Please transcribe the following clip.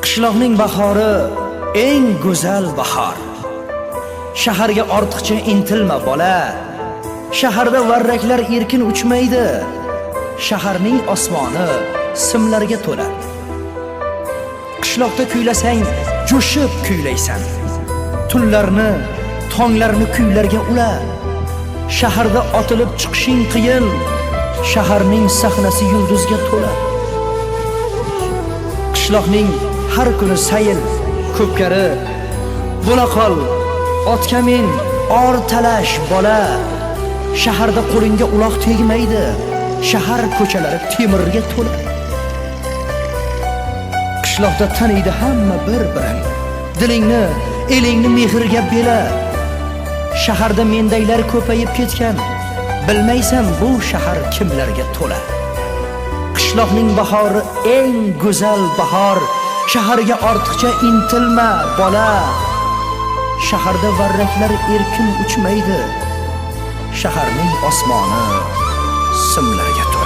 Qishloqning bahori eng go'zal bahor. Shaharga ortiqcha intilma, bola. Shaharda varraklar erkin uchmaydi. Shaharning osmoni simlarga to'la. Qishloqda kuylasang, jo'shib kuylaysan. Tunlarni, tonglarni kuylarga ula. Shaharda otilib chiqishing qiyin. Shaharning sahnasi yulduzga to'la. Qishloqning har kuni sayil, ko'pkari. Bo'la qol, otga min, or talash, bola. Shaharda qo'lingga uloq tegmaydi. Shahar ko'chalari temirga to'la. Qishloqda taniydi hamma bir-birini. Dilingni, elingni mehrga bela. Shaharda mendaylar ko'payib ketgan. Bilmaysan, bu shahar kimlarga to'la. Qishloqning bahori eng go'zal bahor. Shaharga ortiqcha intilma, bola. Shaharda varraklar erkin uchmaydi. Shaharning osmoni simlarga to'la.